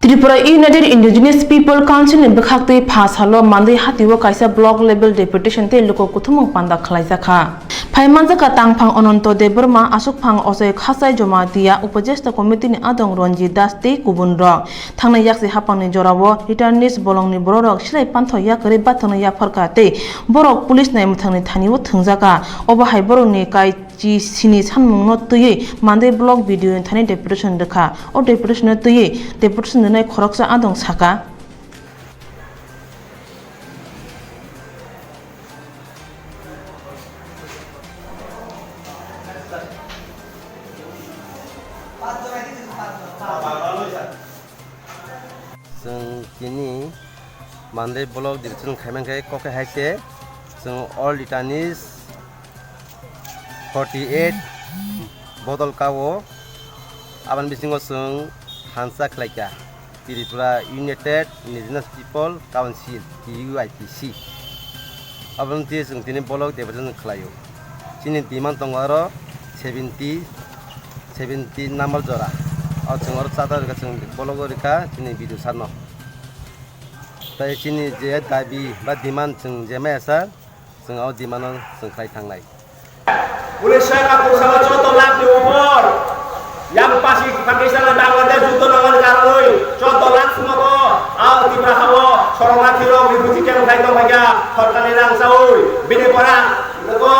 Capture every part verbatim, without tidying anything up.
Tripura United Indigenous People Council ni bwkhaktwi pha salo Mandwi hatio kaisa block level deputation tei luku kuthumung panda khwlaijakha. Phaimanjakha tangphang Ananto Debbarma, aswkphang Ajoy Khachai Jamatia, Upojesta Committee ni adong Ranjit Das tei kubunrok. Thangnai yaksi haphangni jorao returnees bolongni bororok silai panthor yakarwi bathangno yapharkha tei borok police naimwthangni thanio thwngjakha. Obo hai borokni kai chi sini sanmungno twiwi Mandwi block B D O ni thani deputation rwkha. O deputation no twiwi deputation rwnai khoroksa adong saka. Chwng tini Mandwi block deputation khaimang khe kok hai se chwng all returnees forty eight bodol ka-o, aboni bisingo chwng thansa khlaikha Tripura United Indigenous People Council, T U I P C. Aboni twi chwng tini block deputation khlaio. Chini demand tongo aro seventy, seventy number jora. O chwng oro chata rwkha, chwng block o rwkha chini B D O sir no. Tai chini je dabi ba demand chwng je maya sir, chwng o demand no chwng khlai thangnai. Unisho ekatur salo choudo lakh ni upor yang pasi Pakistan bai Bangladesh juddo nangmani karonwi choudo lakh sumogo a Tripura hao sorongnathi rok refugee camp khai tongphaikha sorkarni rang chawi. Bini pora nogo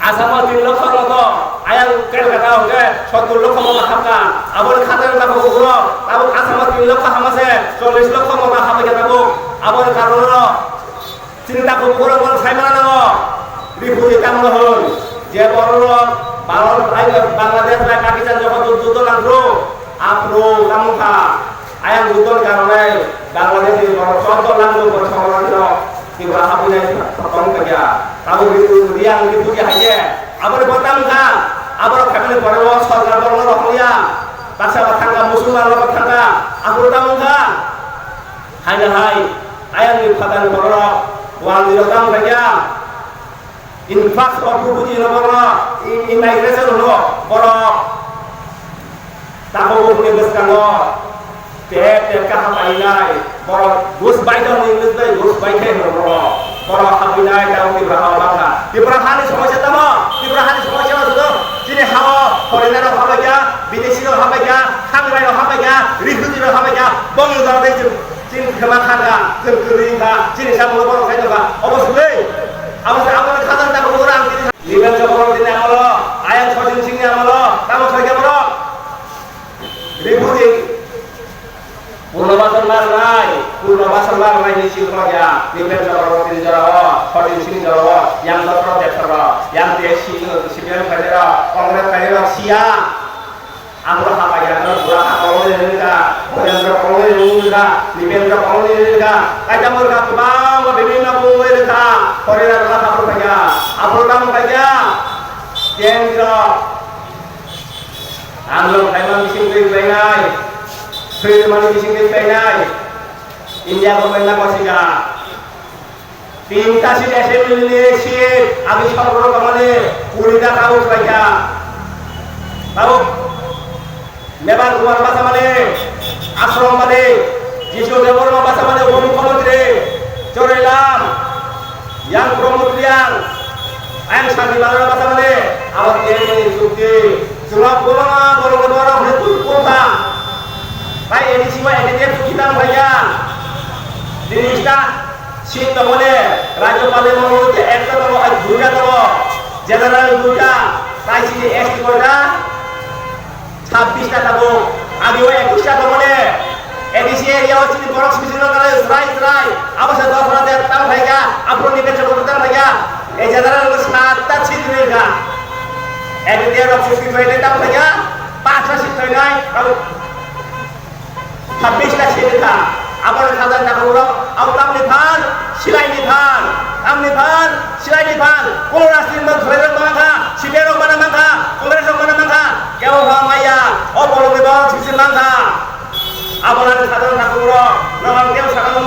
Assam o tin lokho moto, ayang Kolkata hwnkhe sottur lokho moto hapkha. Aboni khajani tabuk ugrok tabuk Assam o tin lokho hamase chollish lokho moto hapkha tabuk. Aboni karono chini tabuk ugrok bono sai mana nango. Refugee tamo hwn je bororok Bangladesh bai Pakistan jokhon juddo nangkru, aphuru tamo kha. Ayang juddo ni karonai Bangladesh ni borok choudo lakh ni upor sorongnathi rok Tripura habwi nai tong kha. Abo ri-, riyang ri buji hai khe aboni bo tamo kha. Aborok khaimani pore o sorkar borokno rohorya. Baksa ba thangkha, musulman rok thangkha. Aphuru tamo kha. Hai na hai ayang ni phatar borok wal ni rok tamo kha. Influx of refugee hino borok, i-, immigration hino borok. Tabuk bini bwskango tep tep kha hapainai. Borok Ghusbaithe hino English bai, Ghusbaithe hino borok. Borok hapainai tabuk Tripura ha bakha. Tripura hani somosya tamo? Tripura hani somosya ma sudo chini hao foreigner rok hapaikha, bidesi rok hapaikha, thangrai rok hapaikha, refugee rok hapaikha. Bongni jorok tei chwng Chini khema kha kha, chwng kwrwi wngkha, chini samungno borok sai tongkha. Obo swlwi? Abo se, abo khajang tabuk ura ang tini. Nipen Chakraborty ni amolo, ayang Sachin Singh ni amolo, tamo khaikhe borok. Refugee. Purnobasan ma rwnai, Purnobasan ma rwnai ni simi khulokya. Nipen Chakraborty ni jorao, Sachin Singh ni jorao, yang doktor depsarok, yang T S C ni C P M khainairok, Congress khainairok, siya. Ang bo hapai ya, no, bura ha kolong ni ringa, Bhojendra kolong ni ringa, Nipendra kolong ni ringa, kaisa murga kwbangma bibinno bumung bai ringa, Horira rwla haphuru paikha, aphuru tamo paikha, Kendra, ang no khaima bising twi painai, Sri Mani bising twi painai, India government na kosikha. Tinta seat assembly ni seat, ami sorkaro tongmani, kurita tabuk khlaikha. Tabuk Mebar Kumar Basamani, Ashram Mani, Jishu Debbarma Basamani, Upo Mukhyamantri, Chorailam, Yang Pramod Reang, Ayang Santi Basamani, abo T M ni chukti, chwla kwbangma borok ni borok hwnwi kok kha. Tai A D C o A D C chukti tang khlaikha. Tini sta Seat tongmani, Rajyapal ni mungwi khe ekta tongo, ai duita tongo, General duita, tai chini S T koita, sabbish ta tabuk, ageo ekush ta tongmani, A D C area o chini borok simi simi rok srai srai, abo se dos hajar tamo phaikha, aphuru ni pecha tamo phaikha, ei General rok satta seat rwkha, A D C rok sixty five tamo phaikha, panch ta seat phainai, abo Sabbish ta seat kha. Aboni khajani takhuk rok, abo tamni phan, silai ni phan, tamni phan, silai ni phan. Kono rajniti man khwlai rok mana kha, C P I rok mana man kha, Congress rok mana man kha. Kebo pha maya, o bolong ni bawang sisi man kha. Aboni khajani takhuk rok, norok kebo sakang